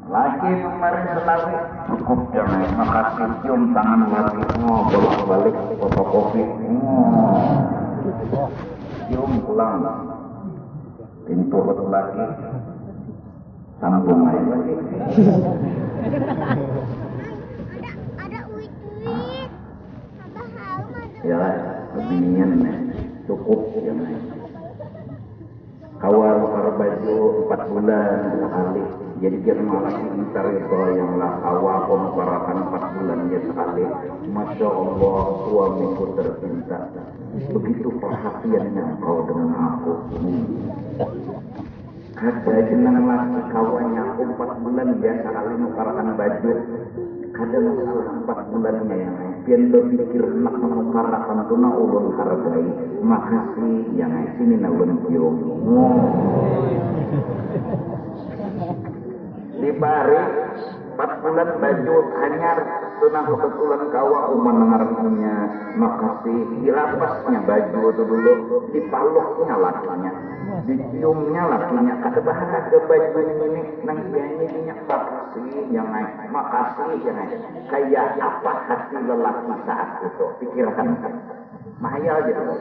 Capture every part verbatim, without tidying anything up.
Laki kemarin senari, cukup jangan, makasih, cium tangan laki, oh, bolak-balik fotokopi, oh, cium pulang, pintu lagi, sambung aja lagi. Ada, ada uituit. Abah haum ada. Ya, kebinian nih, cukup ya nih. Kawa nukar baju empat bulan sekali. Jadi jangan malah minta ridho yang lah kawa kau nukarakan empat bulan ya sekali. Masya Allah, suamiku tercinta. Begitu perhatiannya engkau dengan aku. Hmm. Kada jenang laki kawa nyaku empat bulan biasa kali nukarakan baju. Kada masalah empat bulannya yang pian bapikir nak menukarakan tu nah ulun hargai. Makasih yang sini nah ulun cium. Dibari empat bulan baju hanyar tu nah kebetulan kawa uma nangarnya makasih dilapasnya baju tu dulu dipaluknya lakinya diciumnya lakinya kada bahan ada baju ini nang ianya inya makasih yang makasih yang kaya apa hati lelaki saat itu pikirkan kan mahayal aja dulu.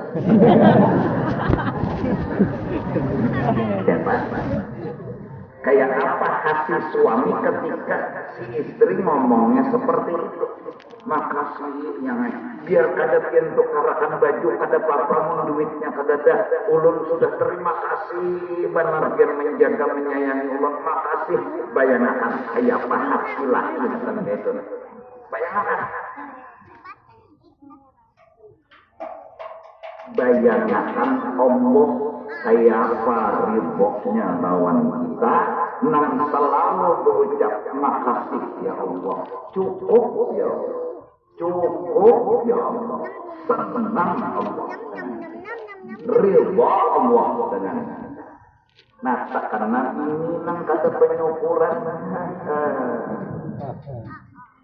Dapat. Kayak apa hati suami ketika si istri ngomongnya seperti itu? Makasih yang biar kada pintu karakan baju kada apa-apa mun duitnya kada ada ulun sudah terima kasih benar biar menjaga menyayangi ulun makasih bayangakan kayak apa hati laki itu bayangakan Bayangakan Allah kayapa ridhonya lawan kita nang selalu berucap makasih ya Allah, cukup ya Allah, cukup ya Allah, senang Allah, ridha Allah dengan kita. Nah, takana ini nang kada penyukuran.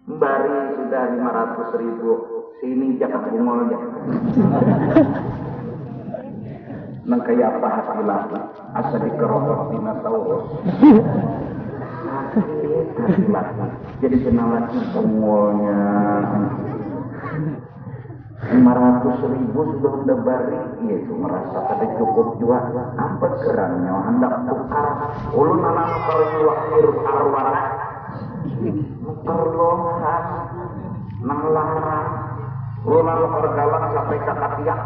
Mbari sudah lima ratus ribu, sini jakat bungol ja. Nang kaya apa hati laki, asa dikerotok dinosaurus. Sakit hati laki, jadi kena laki bungolnya. Lima ratus ribu sudah unda bari, iya itu merasa kada cukup jua. Apa gerangnya handak tukar? Ulun anak nukar jua arwana. Nukar loha nang larang. Ulun anak nukar galang sampai ka katiak.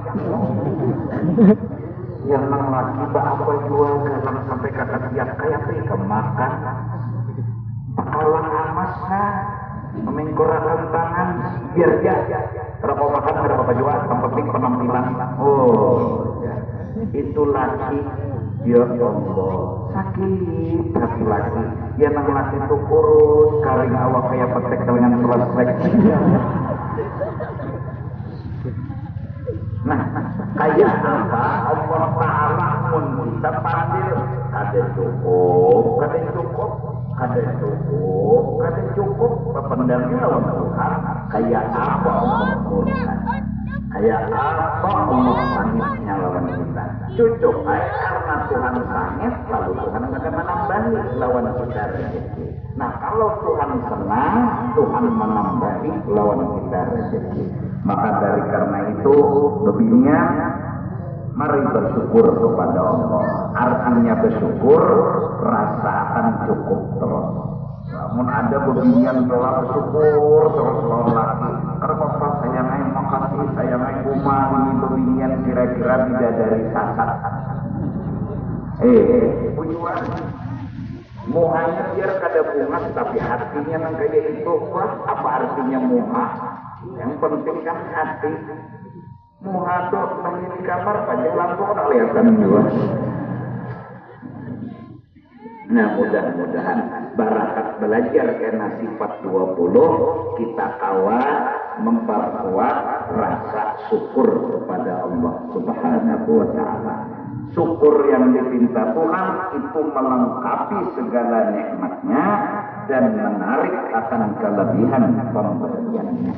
Yang nang laki ba apa jua galang sampai ka katiak kaya apa ikam makan. Pakalang amas nah. Mamingkurakan tangan, biar ja. Kada apa makan, kada apa jua, nang penting penampilan. Oh, itu laki. Ya Allah, sakit hati laki. Ya nang laki tu kurus, karing awak kaya petek dengan selesrek. Nah, kaya apa Allah Ta'ala mun kita panggil kada cukup, kada cukup, kada cukup, kada cukup. Bapandangnya lawan Tuhan, kaya apa Allah murka, kaya apa Allah sangitnya lawan kita. Cucuk ai karena Tuhan sangit, lalu Tuhan kada manambahi lawan kita rezeki. Nah, kalau Tuhan senang, Tuhan manambahi lawan kita rezeki. Maka dari karena itu, bebinian, mari bersyukur kepada Allah. Artinya bersyukur, rasakan cukup terus. Namun ada bebinian telah bersyukur terus lawan laki. Kenapa sayang ai makasih sayang ai uma ini bebinian kira-kira bidadari sasak. Eh, bujuan. Muhanya biar kada bungas tapi hatinya nang kaya itu. Wah, apa artinya muha? Yang penting kan hati. Muha tu nang di kamar paja lampu kada kelihatan jua. Nah, mudah-mudahan barakat belajar kena sifat dua puluh kita kawa memperkuat rasa syukur kepada Allah Subhanahu wa Ta'ala. Syukur yang dipinta Tuhan itu melengkapi segala nikmatnya dan menarik akan kelebihan pemberiannya.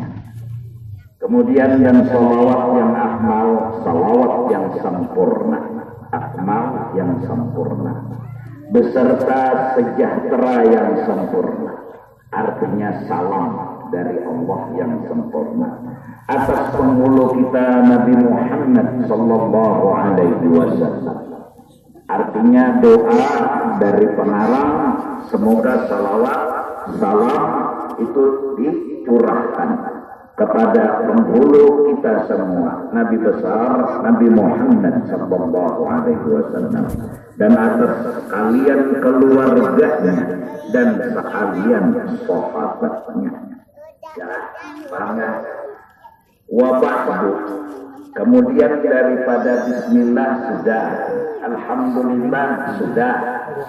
Kemudian dan salawat yang akmal, salawat yang sempurna, akmal yang sempurna. beserta sejahtera yang sempurna. Artinya salam dari Allah yang sempurna atas penghulu kita Nabi Muhammad sallallahu alaihi wasallam. Artinya doa dari pengarang, semoga salawat, salam itu dicurahkan kepada penghulu kita semua, Nabi besar Nabi Muhammad sallallahu alaihi wasallam, dan atas sekalian keluarganya dan sekalian sahabatnya. Ya, bangga. Wa ba'du. Kemudian daripada bismillah sudah, alhamdulillah sudah,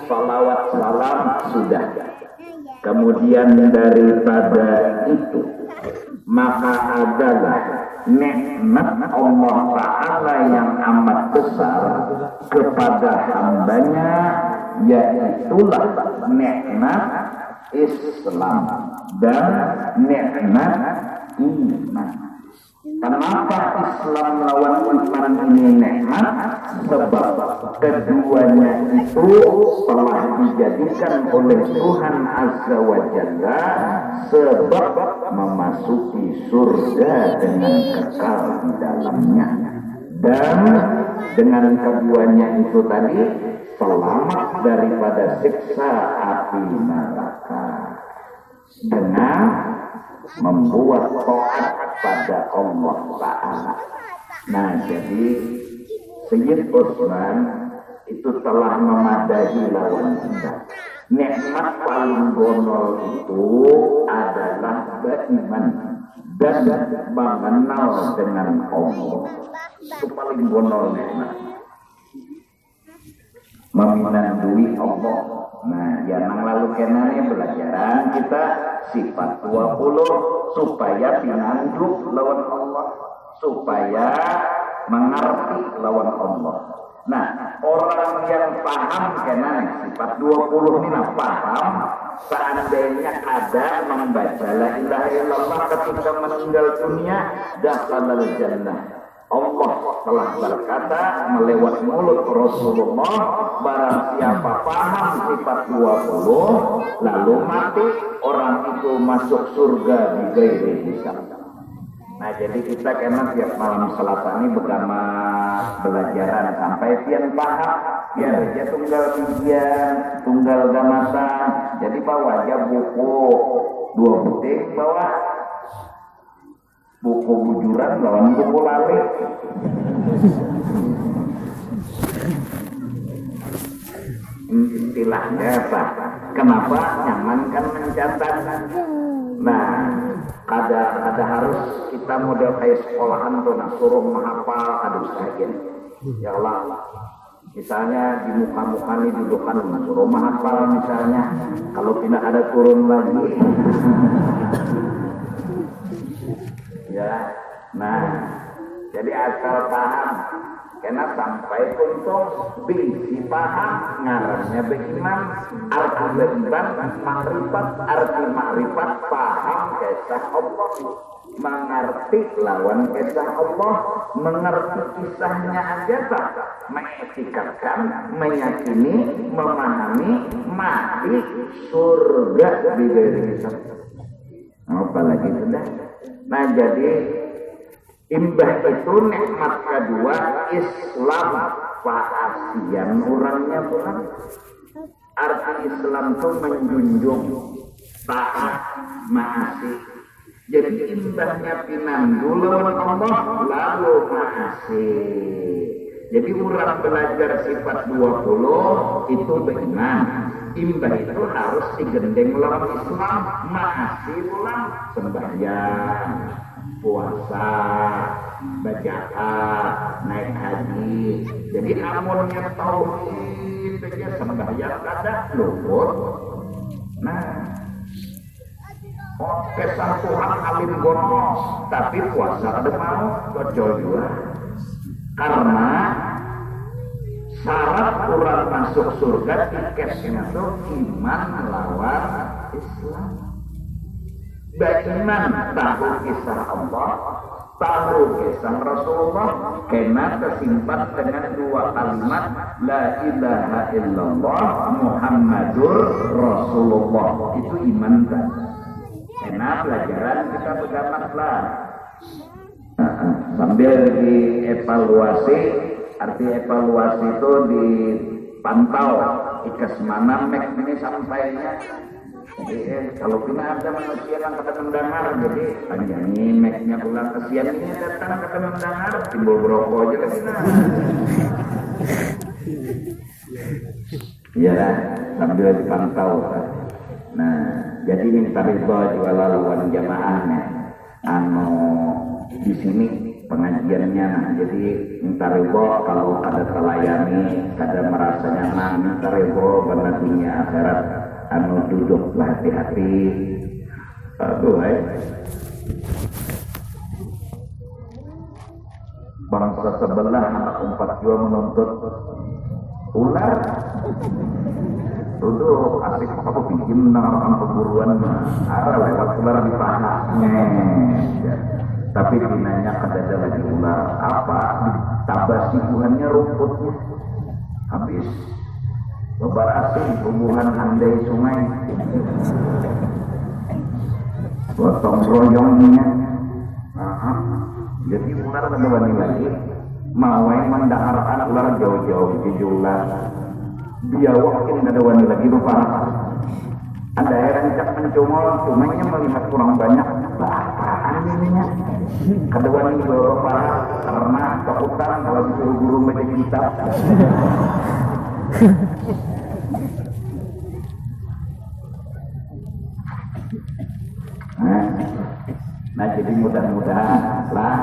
salawat salam sudah. Kemudian daripada itu, maka adalah nikmat Allah Ta'ala yang amat besar kepada hambanya, yaitulah nikmat Islam dan nikmat iman. Kenapa Islam lawan iman ini nikmat? Sebab keduanya itu telah dijadikan oleh Tuhan Azza wa Jalla sebab memasuki surga dengan kekal di dalamnya. Dan dengan keduanya itu tadi selamat daripada siksa api neraka dengan membuat taat pada Allah Ta'ala. Nah, jadi Sayyid Utsman itu telah memadahi lawan kita. Nikmat paling gonol itu adalah beriman dan mengenal dengan Allah. Itu paling gonol nikmat. Meminandui Allah. Nah, ya nang lalu kena nih belajaran kita sifat dua puluh supaya pinandu lawan Allah, supaya mengerti lawan Allah. Nah, orang yang paham kena nih sifat dua puluh ini, nah, paham seandainya ada membaca la ilaha illallah ketika meninggal dunia, dakhalal jannah. Allah telah berkata melewat mulut Rasulullah, barang siapa paham sifat dua puluh lalu mati, orang itu masuk surga di gairi hisab. Nah, jadi kita kena tiap malam selasa ini bersama belajaran sampai pian paham, biar aja tunggal bijian, tunggal gamatan. Jadi bawa aja buku dua buting, bawa buku bujuran lawan buku lali. Istilahnya apa? Kenapa nyaman kan mencatat? Nah, kada kada harus kita model kayak sekolahan tuh, nah, suruh menghafal, aduh saja. Ya Allah, misalnya di muka-muka nih dudukan, suruh menghafal misalnya. Kalau tidak ada turun lagi. Ya, nah, jadi asal paham. Kena sampai untung bisi paham, ngarannya beriman. Arti beriman makrifat, arti makrifat paham kisah Allah, mengerti lawan kisah Allah, mengerti kisahnya aja tak, mengetikatkan, meyakini, memahami, mati surga di gairi hisab. Apalagi sudah. Nah, jadi imbah itu nikmat kedua Islam, paasian urangnya pulang. Arti Islam tu menjunjung, taat, maasi. Jadi imbahnya pinandu lawan Allah lalu maasi. Jadi urang belajar sifat dua puluh itu beriman. Imbah itu harus digendeng lawan Islam, maasi pulang, sembahyang, puasa, bajakat, naik haji. Jadi amunnya tauhid saja, sembahyang kada luput. Nah, oh, kisah Tuhan alim gonos, tapi puasa kada mau, bocor jua. Karena syarat urang masuk surga tiketnya tu iman lawan Islam. Beriman tahu kisah Allah, Tahu kisah Rasulullah kena tersimpan dengan dua kalimat, "La ilaha illallah Muhammadur Rasulullah." Itu iman kan? Kena pelajaran kita bergamat lah. Nah, sambil dievaluasi, arti evaluasi itu dipantau, ikas mana mek ini sampainya. Jadi, eh, kalau pina ada manusia nang kada mendengar, jadi panjangi mic-nya pulang, kesian ini datang kada mendengar, timbul berokok aja lagi nah. Iya lah, sambil dipantau. Nah, jadi minta ridho juga laluan jamaahnya. Anu, di sini pengajiannya, nah, jadi minta ridho kalau kada terlayani, kada merasa nyaman, minta ridho bana dunia akhirat. Anu, duduklah hati-hati. Aduh, hai. Bangsa sebelah anak umpat jua menuntut ular. Tuduh, asik apa pinjam dengarkan perburuan mah. Ada lewat ular di paha. Nyeh. Tapi pinanya kadada lagi ular. Apa? Tabasi buhannya rumputnya. Habis. Bebarasih bubuhan handai sungai. Gotong royongnya. Aha. Jadi ular kada wani lagi. Mawai mendengarkan ular jauh-jauh jujurlah. Biawak ini kada wani lagi baparak. Ada yang rancak mencongol, cumanya melihat kurang banyak. Bapaan ini ya? Kada wani bawa baparak karena takutan kalau disuruh guru baca kitab. Nah, nah, jadi mudah-mudahan lah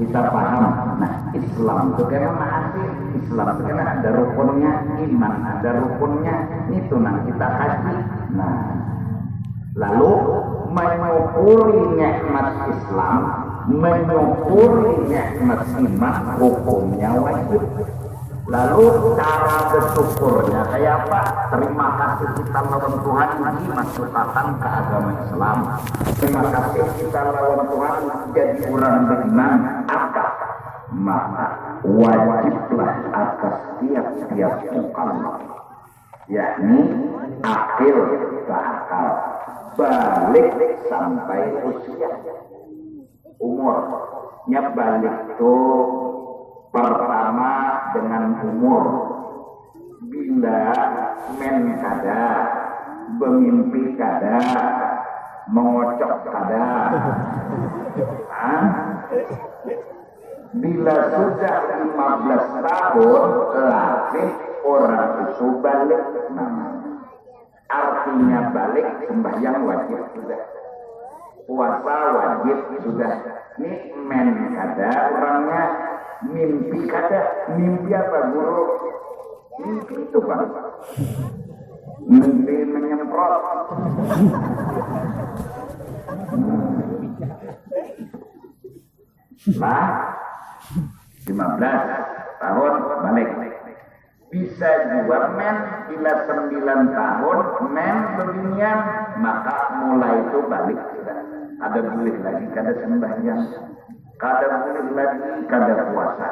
kita paham. Nah, Islam itu kena mahasih, Islam itu kena ada rukunnya, iman ada rukunnya, itu nang kita kaji. Nah, lalu menyukuri nikmat Islam, menyukuri nikmat iman, hukumnya wajib. Lalu cara bersyukurnya kayak apa? Terima kasih kita lawan Tuhan dimasukkan ke agama Islam. Terima kasih kita lawan Tuhan jadi orang beriman. Apa? Maka wajiblah atas tiap-tiap mukallaf, yakni akil berakal, balik sampai usia. Umur. Nya balik tu pertama dengan umur. Bila men kada, bemimpi kada, mengocok kada. Hah? Bila sudah lima belas tahun, latih orang itu balik namanya. Artinya balik sembahyang wajib sudah. Puasa wajib sudah. Ni men kada orangnya, mimpi kada. Mimpi apa, Guru? Mimpi itu, Bang. Mimpi menyemprot. Lah, lima belas tahun balik. Bisa jua men, bila sembilan tahun men bebinian, maka mulai tu balik sudah. Kada boleh lagi kada sembahyang, kada boleh lagi kada puasa.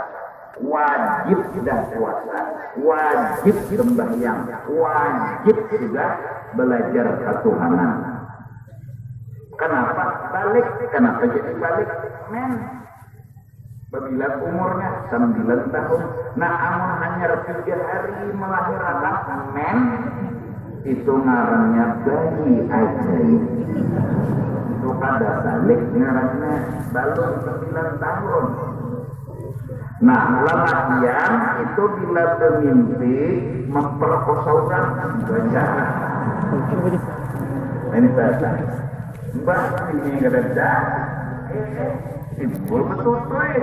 Wajib sudah puasa, wajib sembahyang, wajib sudah belajar ketuhanan. Kenapa balik? Kenapa jadi balik? Men, babila umurnya? Sembilan tahun. Nah, amun hanyar tiga hari melahir anak, men, itu ngarannya bayi ajaib. Itu kada balik ngarannya, balum sembilan tahun. Nah, lalakian itu bila bemimpi memperkosa orang, baca. Ini bahasa. Mbah, ini kada ada. Eh, eh, timbul betutu, eh.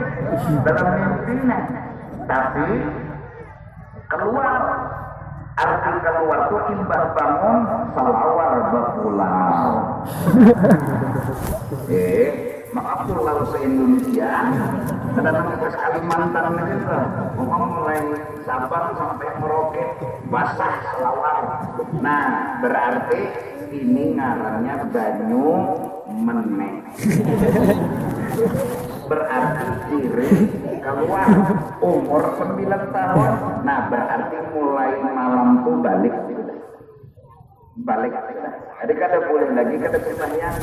Dalam mimpi, nah. Tapi keluar. Arti keluar tu imbah bangun, salawar bapulau. Eh, maka pulau se-Indonesia, kada nang pas Kalimantan aja lah. Pokoknya mulai Sabang sampai Merauke, basah salawar. Nah, berarti ini ngarannya banyu menek. Berarti diri keluar umur sembilan tahun. Nah, berarti mulai malam tu balik sudah. Balik sudah. Jadi kada boleh lagi kada sembahyang,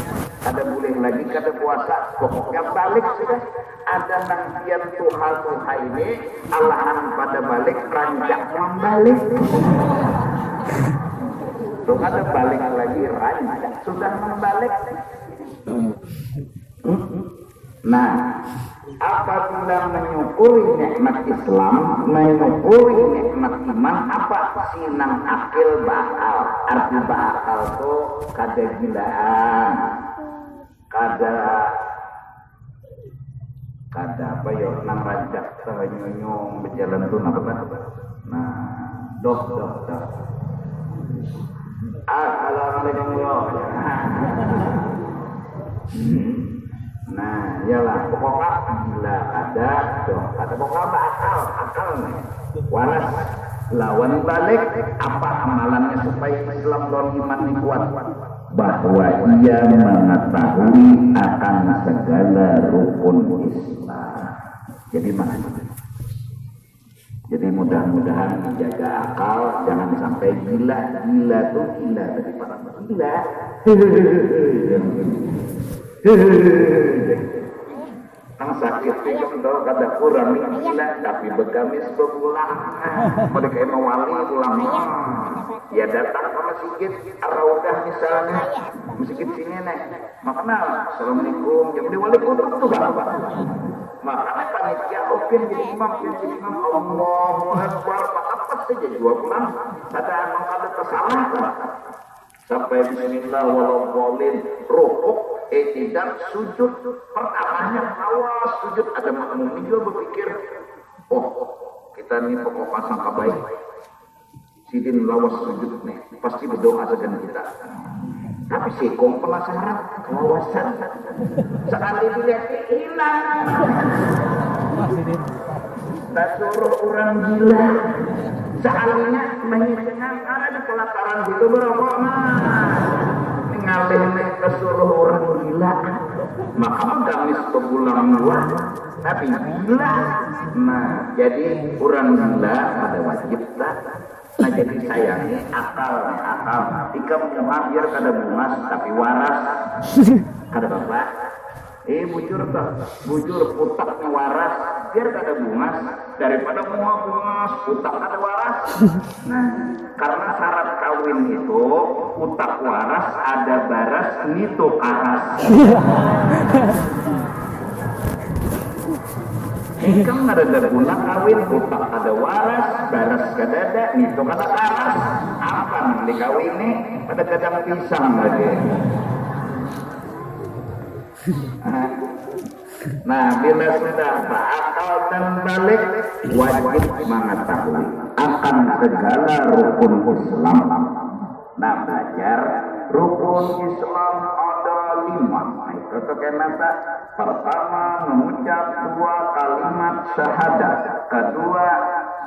kada boleh lagi kada puasa. Pokoknya balik sudah. Ada nang pian tuha-tuha ini, alahan pada balik, rancak mambalik. Tu kada balik lagi, rancak sudah mambalik. Nah, apabila menyukuri nikmat Islam, menyukuri nikmat iman, apa? Sinang akil baakal. Arti baakal tu kada gilaan, kada, kada apa yo, nang rancak tahanyunyung berjalan tu napa, nah, doh, doh, doh. Assalamualaikum, bro. Hmm. Nah, iyalah, pokoknya gila kada, doh kada, pokoknya apa, akal, akal nih. Waras lawan balik, apa amalannya supaya Islam lawan iman ini kuat? Bahwa ia mengetahui akan segala rukun Islam. Jadi, mana? Jadi, mudah-mudahan menjaga akal, jangan sampai gila. Gila tuh gila, tapi para gila. Nang sakit itu tahu kada kurang gila, tapi begamis bepulang. Pada kayak mawali pulang. Ya, datang ke masjid Ar-Raudah misalnya, masjid sini nih. Makanya, "Assalamualaikum." Yang di wali kutub tuh, Pak. Makanya panitia, "Oh, pian jadi imam, pian jadi imam." Allahu Akbar. Apa saja jua pulang. Kada anu, kada tersalah, Pak. Sampai bismillah, waladhdallin, rukuk, eh, tidak, sujud. Pertamanya, awas sujud. Ada makmum ini juga berpikir, "Oh, kita ini pokok pasang kabai. Sidin lawas sujud nih, pasti berdoa sagan kita." Tapi sikung penasaran, kelawasan. Sekali dilihat, hilang. Kita suruh orang gila. Sekalinya menyisakan ada di pelataran situ berokok mah. Ngalih nih kesuruh orang gila. Maka gamis bebulang dua. Tapi gila. Nah, jadi orang gila pada wajib tak. Nah, jadi sayangi akal, akal. Ikam muha biar kada bungas, tapi waras. Kada apa-apa. Eh, bujur tuh. Bujur, utaknya waras. Biar kada bungas. Daripada muha bungas, utak kada waras. Nah, karena syarat kawin itu, utak waras, ada baras, nitu karas. Ikam kada ada guna kawin, utak kada waras, baras kada ada, nitu kada karas. Apa nang dikawini? Pada gadang pisang lagi. Nah, bila sudah berakal dan balik, wajib mengetahui akan segala rukun Islam. Nah, belajar rukun Islam ada lima. Nah, itu tuh kena tak. Pertama, mengucap dua kalimat syahadat. Kedua,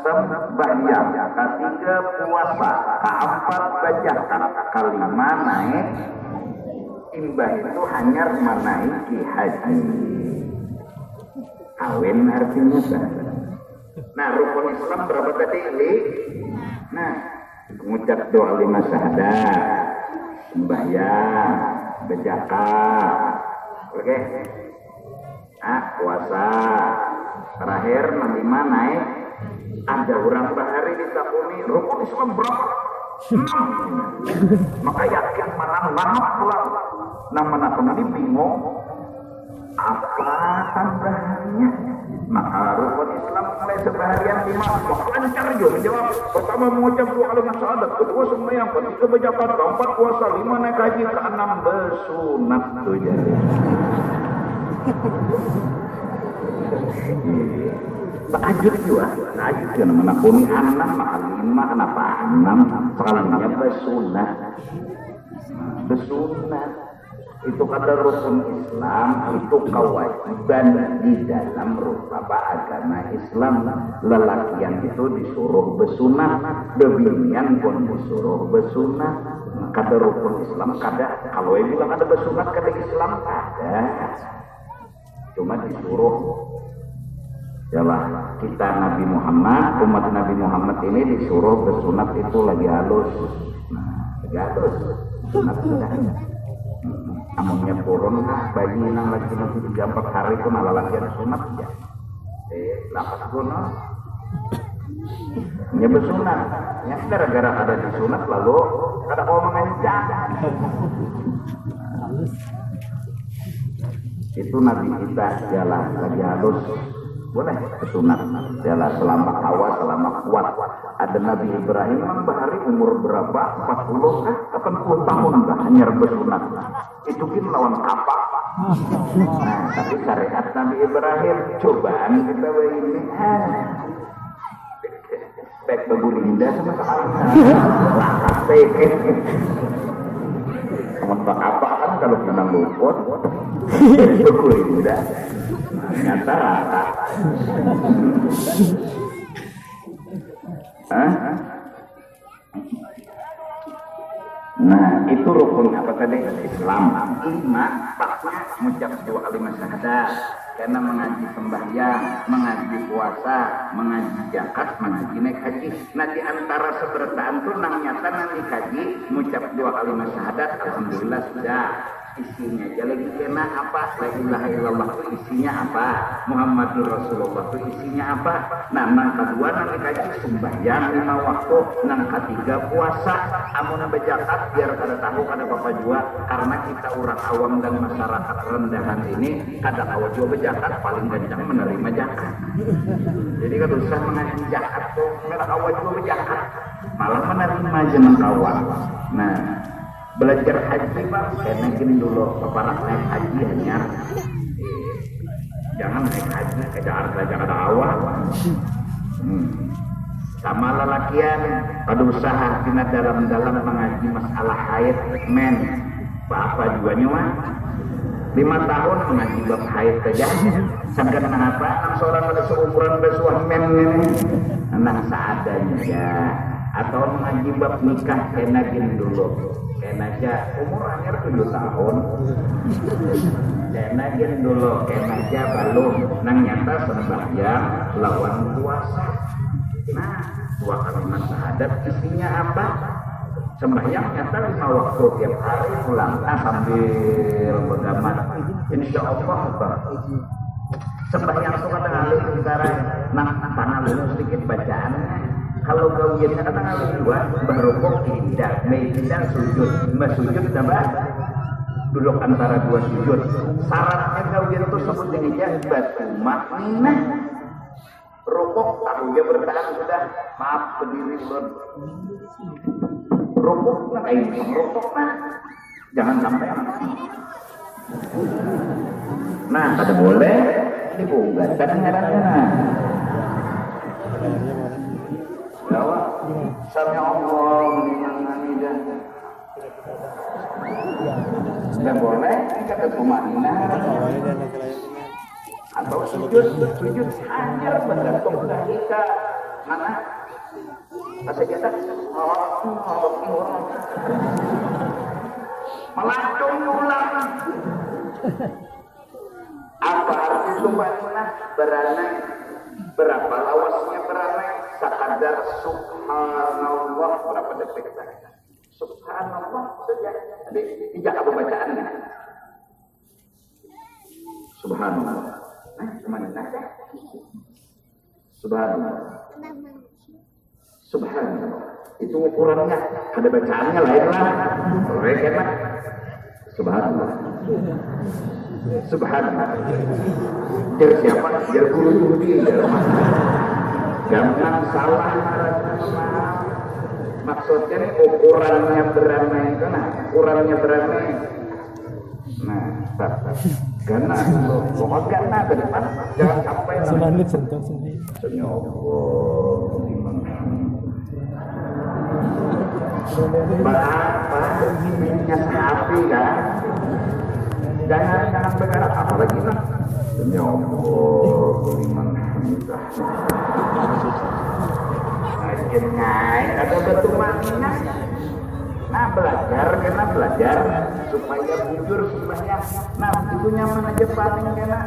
sembahyang. Ketiga, puasa. Keempat, bajakat. Kelima, naik. Imbah itu hanyar menaiki haji. Kawin artinya apa? Nah, rukun Islam berapa tadi, Li? Nah, mengucap doa lima syahadat, sembahyang, berzakat. Oke. Ah, puasa. Terakhir, nang lima naik. Ada orang bahari ditakuni, rukun Islam berapa? Enam. Maka yakin menang lahap pulang. Nang menakuni bingung. Apa tambahannya? Maka rukun Islam mulai sebaharian lima. Wah, lancar juga menjawab. Pertama mengucap dua kalimat syahadat, kedua sembahyang, ketiga berzakat, keempat puasa, lima naik haji, keenam besunat tuh jadi. Takajut juga, takajut juga menakuni enam, maka lima, kenapa enam? Sekalinya besunat. Nah, besunat. Itu kata rukun Islam, itu kewajiban di dalam rupa agama Islam. Lelakian itu disuruh besunat, bebinian pun disuruh besunat. Nah, kada rukun Islam, kada. Kalau yang bilang ada besunat, kada Islam, ada. Cuma disuruh, yalah, kita Nabi Muhammad, umat Nabi Muhammad ini disuruh besunat itu lagi halus. Nah, lagi halus. Sunat sudah. Hmm. Amunnya purun, nah, bayi nang lagi nanti tiga empat hari itu nah lalakian sunat ya. Eh, lapas gunung. Nya besunat. Nya gara-gara ada disunat lalu kada kawa mangancak. Itu Nabi kita, yalah, lagi halus. Boleh besunat, yalah, selama kawa, selama kuat. Ada Nabi Ibrahim nang bahari umur berapa? Empat puluh kah? Delapan puluh tahun kah? Hanyar besunat. Itu gin lawan apa? Nah, tapi syariat Nabi Ibrahim, cobaan kita ini. Ah. Baik bagulinda sama sekali. Lakas, eh. Amun bakapa kan kalau pinang luput, bagulinda. Nyata rata. Hah? Nah, itu rukun apa tadi? Islam. Lima, paknya ngucap dua kalimat syahadat. Kena mengaji sembahyang, mengaji puasa, mengaji zakat, mengaji naik haji. Nah, di antara seberataan tu nang nyata nang dikaji, ngucap dua kalimat syahadat, alhamdulillah sudah. Isinya aja lagi kena apa? La ilaha illallah tu isinya apa? Muhammadur Rasulullah tu isinya apa? Nah, nang kedua nang dikaji sembahyang lima waktu, nang ketiga puasa. Amun bejakat biar kada tahu kada apa-apa jua, karena kita orang awam dan masyarakat rendahan ini kada kawa jua bejakat, paling gancang menerima jakat. Jadi kada usah mengaji jakat tuh, kada kawa jua bejakat, malah menerima aja nang kawa. Nah, belajar haji bang, kena gin dulu paparak naik haji hanyar. Jangan naik haji ke Jakarta aja kada kawa. Hmm. Sama lalakian, kada usah pina dalam-dalam mengaji masalah haid, men. Apa jua nyawa? Lima tahun mengaji bab haid saja. Sagan nang apa? Nang seorang ada seumuran basuah men ini. Nang seadanya. Atau mengaji bab nikah kena gin dulu. Kena aja umur hanyar tujuh tahun. Kena gin dulu, kena aja balum. Nang nyata sembahyang lawan puasa. Nah, dua kalimat syahadat isinya apa? Sembahyang nyata lima waktu tiap hari pulang. Nah, sambil begamat. Insya Allah, Bang. Sembahyang tu kada ngalih sekarang. Nah, tanah dulu sedikit bacaan. Kalau gawiannya kada ngalih dua, barukuk tidak, mei tidak sujud, basujud tambah duduk antara dua sujud. Syaratnya gawian tu sebut ini aja batumakninah. Rukuk, tahu dia bertahan sudah. Maaf, berdiri ulun. Rukuk, nah kayak ini, rukuk nah. Jangan sampai. Nah, kada boleh dibungkatkan ngarannya nah. Jawa. Sami Allah liman hamidah. Kada boleh, kada tumakninah. Atau sujud, sujud hanyar bergantung dari kita. Mana? Masa kita melacung ulang. Apa arti subhanallah? Beranai. Berapa lawasnya beranai? Sekadar subhanallah berapa detik saja. Subhanallah saja. Jadi, tidak apa bacaannya. Subhanallah. Nah, kemana? Subhanallah. Subhanallah. Itu ukurannya. Ada bacaannya lain lah. Korek enak. Subhanallah. Subhanallah. Jar siapa? Jar guru Yahudi. Jangan salah. Maksudnya nih ukurannya beranai itu nah, ukurannya beranai. Nah, gana dulu. Pokok gana ke depan. Jangan sampai lah. Semanit sentuh sendiri. Senyum. Berapa? Minyak sapi kan? Jangan, jangan bergerak. Apalagi lah. Senyum. Liman hamidah. Akhirnya ada batu manis. Nah, belajar kena belajar supaya bujur, supaya nah itu nyaman aja paling kena.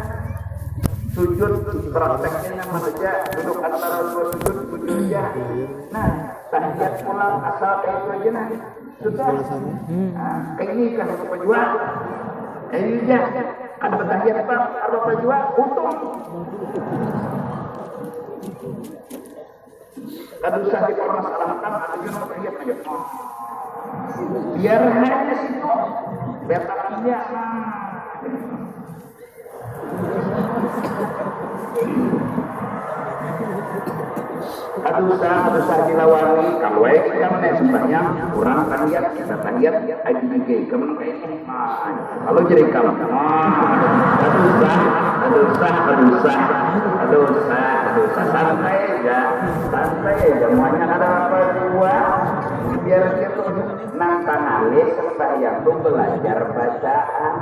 Sujud prakteknya nyaman aja, duduk antara dua sujud, bujur aja. Nah, tahiyat pulang asal kayak itu aja nah. Sudah. Nah, kayak ini kan apa jua? Kayak ini aja. Ada tahiyat bang, apa apa jua? Untung. Kada usah dipermasalahkan, artinya mau lihat aja. Biar hanya situ. Betakannya. Kada usah, kada usah dilawangi. Kalau ikam nih sembahyang, kurang tahiyat, kita tahiyat, adi ikam kayak ini. Nah, kalau jadi kawan, wah, kada usah, kada usah, kada usah, kada usah, kada usah, santai aja, santai aja, muanya kada apa jua, biar kita nang tangalih sembahyang tu belajar bacaan.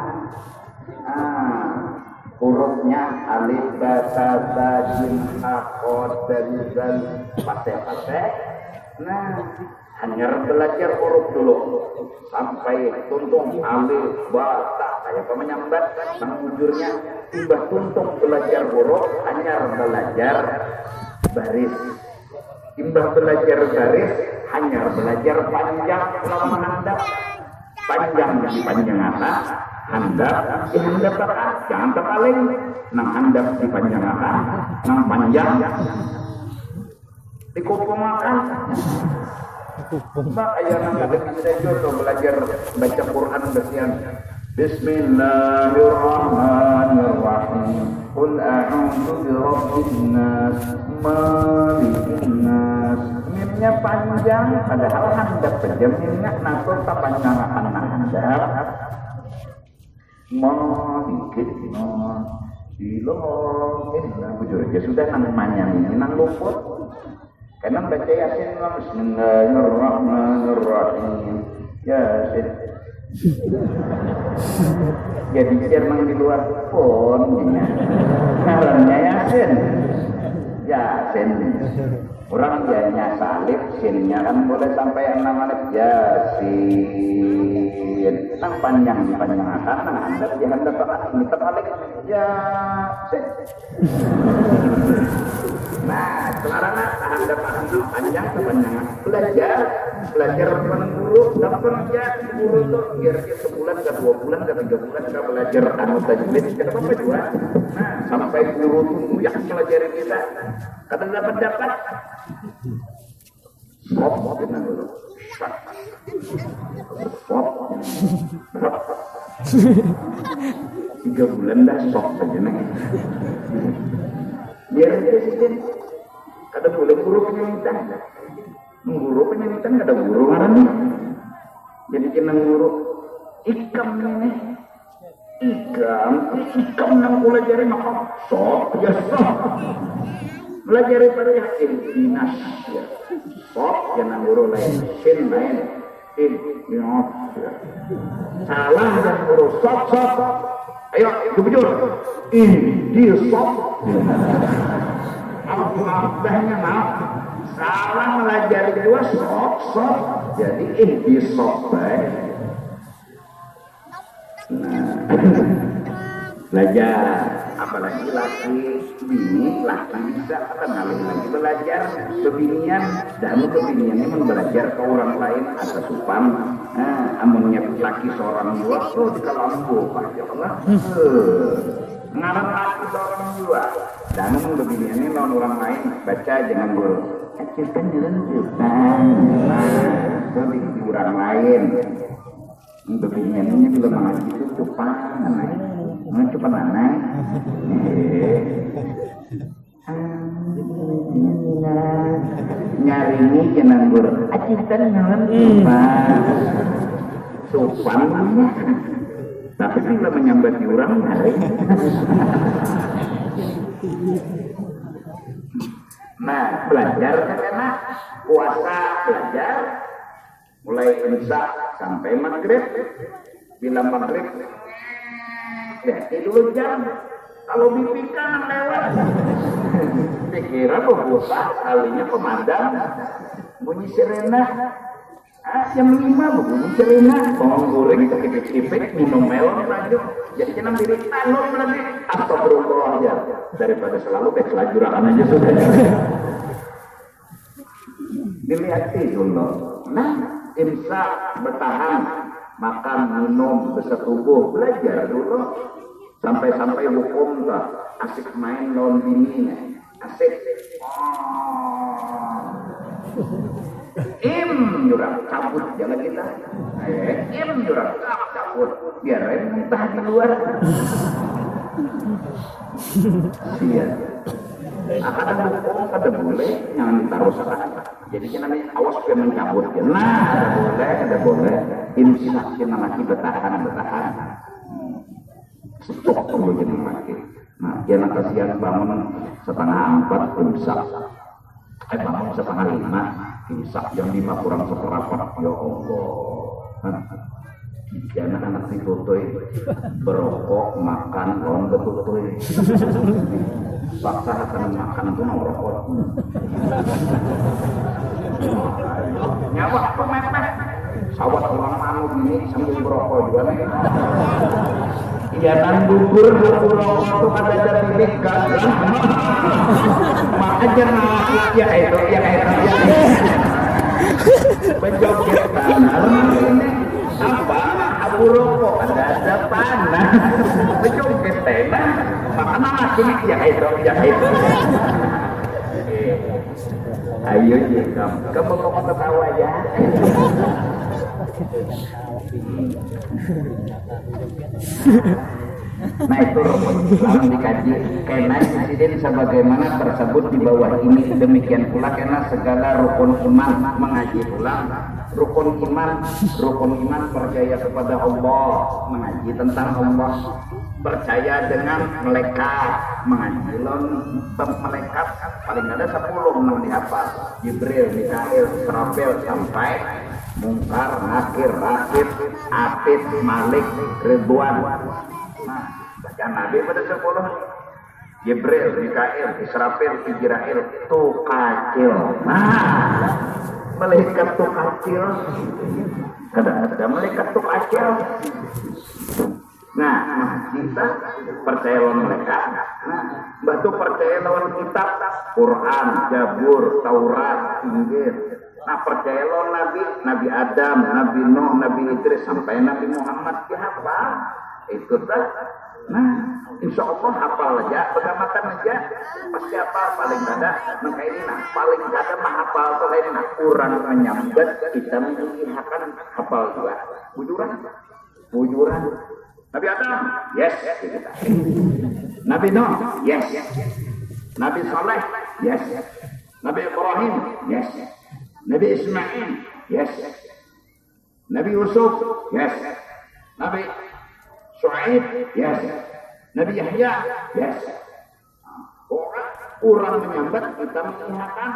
Nah, hurufnya alif, ba, ta, ba, jim, ha, kod, dal, zal, paseh, paseh. Nah, hanyar belajar huruf dulu sampai tuntung alif, ba, ta, kaya apa manyambat nang bujurnya. Imbah tuntung belajar huruf, hanyar belajar baris. Imbah belajar baris, hanyar belajar panjang lawan handap. Panjang dipanjangakan, handap dihandapakan. Jangan terpaling. Nang handap dipanjangakan, nang panjang dikupungakan. Mak, ayo nang kada bisa jua tuh belajar baca Quran basian. Bismillahirrahmanirrahim. Qul a'udzu birabbin nas, malikin nas. Mimnya panjang, padahal handap saja mimnya natur tapanjang akan nang handap. Malikin nas, ilahin nas. Bujur aja sudah nang manyang ini nang luput. Karena baca Yasin lah, Bismillahirrahmanirrahim. Yasin. Jadi biar nang di luar pun, ya. Ngarannya Yasin. Yasin. Orang dianya salib, sinnya kan boleh sampai enam alif. Yasin. Nang panjang, panjang akan, nang handap, ya handap akan. Ini terbalik. Yasin. Nah, sekarang tahan dapat panjang sepanjang belajar, belajar depan guru, dapat ya guru tuh biar dia sebulan ke dua bulan ke tiga bulan ke belajar anu tajwid, kenapa apa juga. Nah, sampai guru tuh muyak melajari kita, kada dapat dapat. Sok, kena dulu. Sok. Tiga bulan dah sok aja nih. Biar aja sih, Din. Kada boleh guru penyamitan. Guru penyamitan kada guru ngaran nih. Jadi kena guru. Ikam ini. Ikam, ikam nang kulajari maka sok, ya sok. Melajari pada ya ihdinas, ya. Sok, ya nang guru lain, sin lain. Ihdinas, ya. Salah nang guru, sok, sok. Ayo, itu bujur. Ihdi sok. Apa abahnya maaf? Salah melajari dua sok, sok. Jadi ihdi sok baik. Nah, belajar. Apalagi laki bini lah nang bisa apa ngalih lagi belajar bebinian dan bebinian ini mun belajar ke orang lain ada supan. Nah, amunnya laki seorang jua tuh di kalambu apa aja lah. Eh, ngaran laki seorang jua dan mun bebinian ini lawan orang lain baca jangan guru. Acil kan jalan supan. Nah, itu di, di orang lain. Bebinian ini bila mengaji itu cupan, cupan anak. Eh. Nyaringi jenang gur. Acitan nyaman supan. Supan. Tapi bila menyambat orang nyaring. Nah, belajar karena puasa belajar. Mulai Isya sampai Maghrib. Bila Maghrib, ganti dulu jam. Kalau B P K nang lewat, dikira bebusa, kalinya pemadam. Bunyi sirena. Ah, jam lima bunyi sirine, bawang goreng kipik-kipik, minum melon saja. Jadi jangan diri tanun lagi. Astagfirullah ya. Daripada selalu kayak selajurakan aja sudah. Dilihat dulu. Nah, imsak, bertahan, makan, minum, besetubuh, belajar dulu. Sampai-sampai hukum tuh asik main lawan bini, asik. Oh. Im jurang cabut jalan kita. Eh, im jurang cabut, biar aja muntah di luar. Iya. Akan ada hukum, ada boleh, jangan ditaruh salah. Jadi kita nih awas biar mencabut. Nah, ada boleh, ada boleh. Imsak kita lagi bertahan, bertahan. Stop dulu jadi mati. Nah, dia nak kasihan bangun setengah empat imsak. Eh, bangun setengah lima imsak, jam lima kurang seperempat. Ya Allah. Hah? Dia anak-anak di tutui berokok, makan, lawan betutuy. Paksa akan makan tuh mau rokok. Nyawa aku mepet. Sawat orang manu ini sambil merokok juga nih. Iya, nang bubur, bubur rokok tuh kada ada pilih kan. Makanya nah, ya itu, ya itu, ya itu. Menjoget benar ini. Apa? Abu rokok kada ada panas. Menjoget enak. Makanya lagi ya itu, ya itu. Ayo, Jikam. Kamu mau ketawa ya? Nah, itu rukun. Lalu dikaji. Kena sidin sebagaimana tersebut di bawah ini. Demikian pula kena segala rukun iman. Mengaji pulang. Rukun iman. Rukun iman percaya kepada Allah. Mengaji tentang Allah. Percaya dengan malaikat. Mengaji lawan malaikat. Paling ada sepuluh nang dihafal. Jibril, Mikail, Israfil, sampai Mungkar, Nakir, Rakib, Atid, Malik, Ridwan. Nah, bacaan Nabi pada sepuluh. Jibril, Mikail, Israfil, Ijrail, Tukacil. Nah, malaikat Tukacil. Kada ada malaikat Tukacil. Nah, nah, kita percaya lawan mereka. Nah, batu percaya lawan kitab, Quran, Jabur, Taurat, Injil. Nah, percaya lawan Nabi, Nabi Adam, Nabi Nuh, Nabi Idris, sampai Nabi Muhammad, siapa? Itu dah. Nah, insya Allah hafal aja, pegamatan aja. Pasti hafal, paling kada. Nah, kayak ini nah, paling kada menghafal tuh kayak ini nah. Kurang menyambat, kita mengihakan hafal juga. Bujuran. Bujuran. Nabi Adam, yes. Nabi Nuh, yes. Nabi Saleh, yes. Nabi Ibrahim, yes. Nabi Ismail, yes. Nabi Yusuf, yes. Nabi Shu'aib, yes. Nabi Yahya, yes. Orang, orang menyambat, kita mengihakan,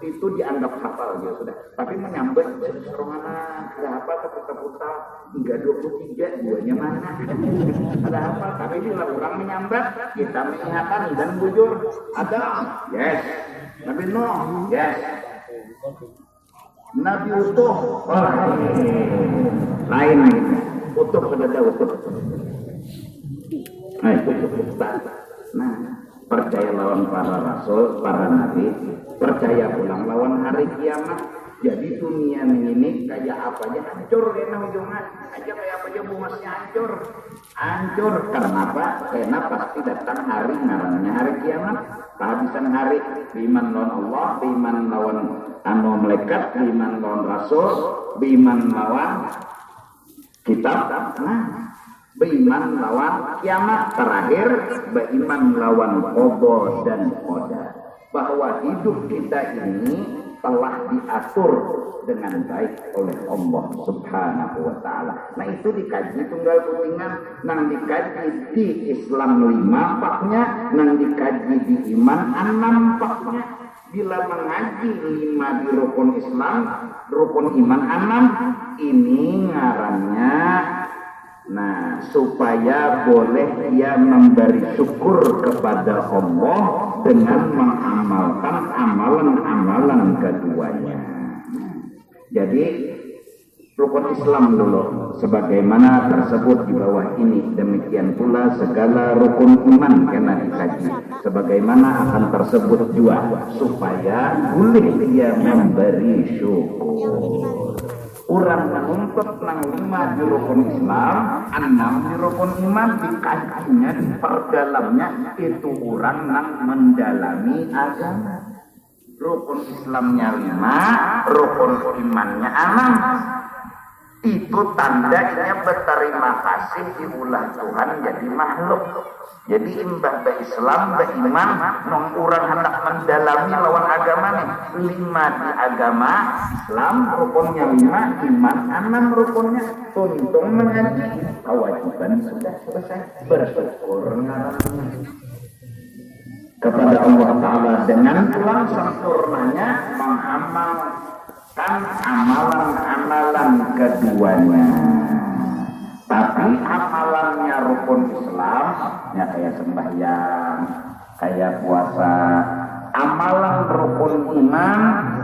itu dianggap hafal, ya sudah. Tapi menyambat seorang anak, ada apa, keputar-putar hingga dua puluh tiga, duanya mana? Ada apa? Tapi bila orang menyambat, kita mengihakan dan bujur. Ada, yes. Nabi Nuh, yes. Nabi Utuh, lain. Utuh kada ada Utuh. Nah, itu cukup. Nah, percaya lawan para rasul, para nabi, percaya pulang lawan hari kiamat. Jadi dunia ini kayak apa aja hancur kena ujungnya. Aja kayak apa aja bungasnya hancur. Hancur. Kenapa? Karena pasti datang hari ngarannya hari kiamat. Kehabisan hari, beiman lawan Allah, beiman lawan anu malaikat, beiman lawan rasul, beiman lawan kitab, nah, beiman lawan kiamat, terakhir beiman lawan qada dan qadar, bahwa hidup kita ini telah diatur dengan baik oleh Allah Subhanahu wa Ta'ala. Nah, itu dikaji tunggal putingan, nang dikaji di Islam lima paknya, nang dikaji di iman enam paknya. Bila mengaji lima di rukun Islam, rukun iman enam, ini ngarannya, nah, supaya boleh ia memberi syukur kepada Allah dengan mengamalkan amalan-amalan keduanya. Jadi, Rukun Islam dulu, sebagaimana tersebut di bawah ini, demikian pula segala rukun iman kena dikaji, sebagaimana akan tersebut jua, supaya boleh dia memberi syukur. Urang menuntut nang lima di rukun Islam, enam di rukun iman, dikajinya, diperdalamnya, itu urang nang mendalami agama. Rukun Islamnya lima, rukun imannya enam. Itu tanda inya berterima kasih diulah Tuhan jadi makhluk. Jadi imbah berislam, beriman, nang urang hendak mendalami lawan agama nih, lima di agama Islam, rukunnya lima, iman enam rukunnya, tuntung mengaji, kewajiban sudah selesai, bersyukur ngarannya kepada Allah Ta'ala dengan pulang sempurnanya mengamalkan amalan-amalan keduanya. Tapi amalannya rukun Islam, ya kayak sembahyang, kayak puasa, amalan rukun iman,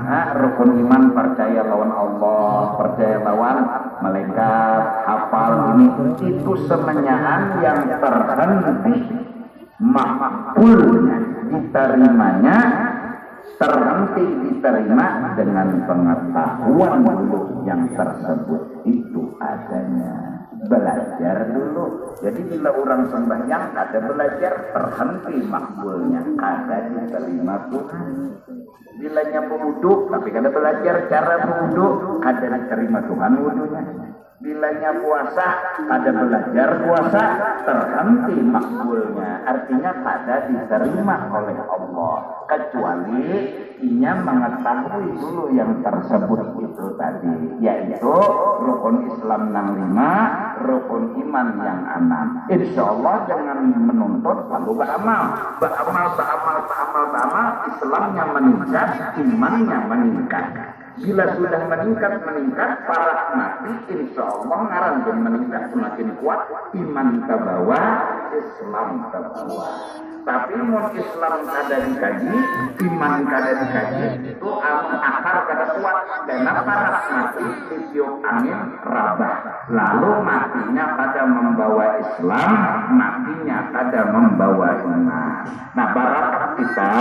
nah, rukun iman percaya lawan Allah, percaya lawan malaikat, hafal ini, itu semenyaan yang terhenti makbulnya, ditarimanya, terhenti diterima dengan pengetahuan dulu yang tersebut itu adanya. Belajar dulu. Jadi bila orang sembahyang kada belajar, terhenti makbulnya, kada diterima Tuhan. Bilanya berwudu tapi kada belajar cara berwudu, kada diterima Tuhan wudunya. Bilanya puasa, kada belajar puasa, terhenti makbulnya, artinya kada diterima oleh Allah, kecuali inya mengetahui dulu yang tersebut itu tadi, yaitu rukun Islam nang lima, rukun iman yang enam. Insya Allah dengan menuntut lalu beramal, beramal, beramal, beramal, beramal, Islamnya meningkat, imannya meningkat. Bila sudah meningkat, meningkat, parak mati, insya Allah ngaran pun meningkat, semakin kuat, iman tabawa, Islam tabawa. Tapi mun Islam kada dikaji, iman kada dikaji, itu anu akar kada kuat, kena parak mati ditiup angin rabah. Lalu matinya kada membawa Islam, matinya kada membawa iman. Nah, barakat kita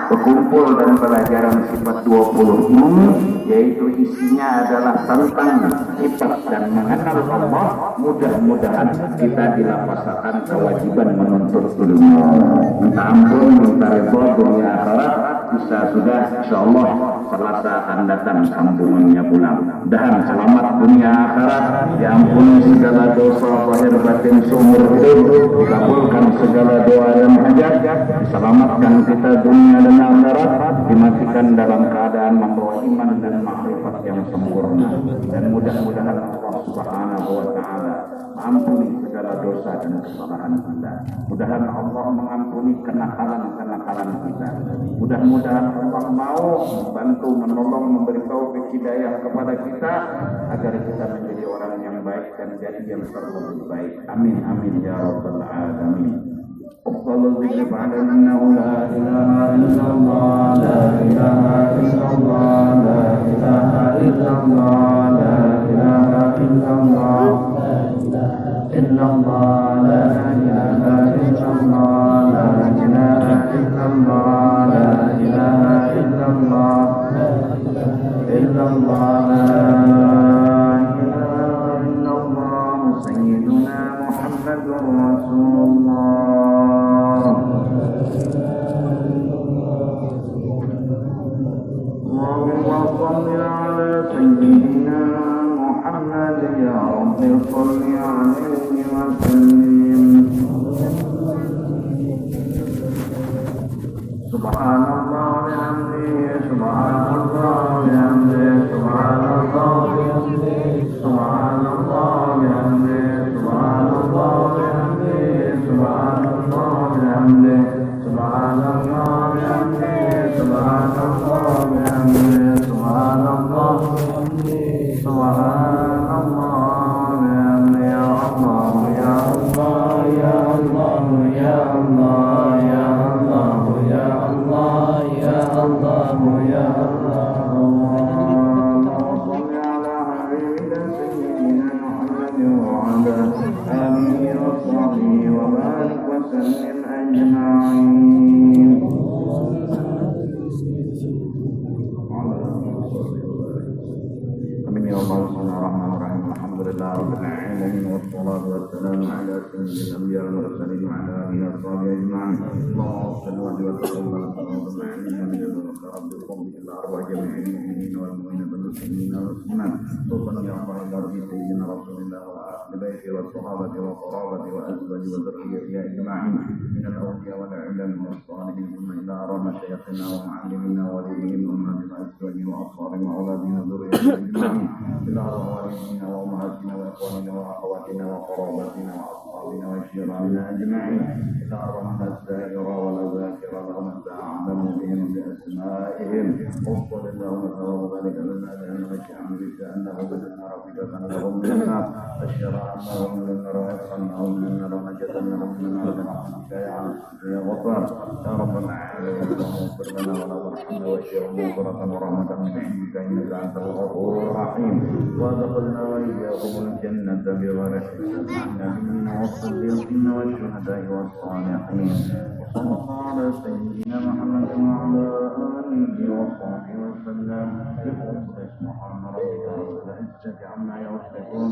berkumpul dan pelajaran sifat dua puluh ini, yaitu isinya adalah tentang sifat dan mengenal Allah. Mudah-mudahan kita dilapasakan kewajiban menuntut ilmu. Minta ampun, minta ridho, dunia akhirat, bisa sudah, insya Allah Selasa akan datang sambungannya pulang. Mudahan selamat dunia akhirat, diampuni segala dosa zahir batin seumur hidup, dikabulkan segala doa dan hajat, diselamatkan kita dunia dan akhirat, dimatikan dalam keadaan membawa iman dan makrifat yang sempurna. Dan mudah-mudahan Allah Subhanahu wa Ta'ala mengampuni segala dosa dan kesalahan kita. Mudahan Allah mengampuni kenakalan-kenakalan kita. Mudah-mudahan Allah mau membantu, menolong, memberi taufik hidayah kepada kita agar kita menjadi orang yang baik dan jadi yang terlebih baik. Amin, amin, ya rabbal alamin. أفضل الذكر فاعلم أنه لا إله إلا الله، لا إله إلا الله، لا إله إلا الله، لا إله إلا الله، لا إله إلا الله، لا إله إلا الله، لا إله إلا الله، لا إله إلا الله، لا إله إلا الله، لا إله إلا الله، سيدنا محمد رسول الله. اللهم صل على سيدنا محمد، يا رب صل عليه وسلم. سبحان الله وبحمده، سبحان الله وبحمده، سبحان الله وبحمده، سبحان الله وبحمده، سبحان الله وبحمده، سبحان الله وبحمده، سبحان الله وبحمده، سبحان الله وبحمده، سبحان الله وبحمده، سبحان الله وبحمده، يا الله، يا الله، يا الله، يا الله، يا الله، يا الله، يا الله، يا الله. اللهم صل على حبيبنا آله وصحبه وبارك وسلم أجمعين. آمين يا الله. بسم الله الرحمن الرحيم. الحمد لله رب العالمين، والصلاة والسلام على سيد الأنبياء والمرسلين وعلى آله وصحبه أجمعين. اللهم صل وسلم وبارك على سيدنا محمد وعلى آله وصحبه أجمعين. إلى أرواح جميع المؤمنين والمؤمنات والمسلمين والمسلمات. خصوصا يا الله إلى روح سيدنا رسول الله وأهل بيته والصحابة وقرابته وأزواجه وذريته أجمعين من الأولياء والعلماء والصالحين، ثم إلى أرواح مشايخنا ومعلمينا ووليهم وأمهاتهم وأزواجهم وأصحابهم وأولادهم وذريتهم أجمعين، إلى أرواح والدينا وأمهاتنا وإخواننا وأخواتنا وقراباتنا وأصحابنا وأصحابنا وجيراننا أجمعين، إلى أرواح الذاكرة والذاكرة لهم أنت أعلم بهم بأسمائهم. وصل اللهم ثواب ذلك لنا لأن وجه أمرك أنه من النار فداء لهم من النار، أشياء أنهم من النار وعتقا لهم من النار ونجاة لهم من النار برحمتك يا عزيز يا غفار يا رب العالمين. اللهم اغفر لنا ولا ترحمنا وأشياء مغفرة ورحمة من عندك إنك أنت الغفور الرحيم. وأدخلنا وإياكم الجنة بغير حساب مع النبيين والصديقين والشهداء والصالحين. وصلى الله على سيدنا محمد وعلى آله وصحبه وسلم. بقدر سبحان ربك رب العزة عما يصفون.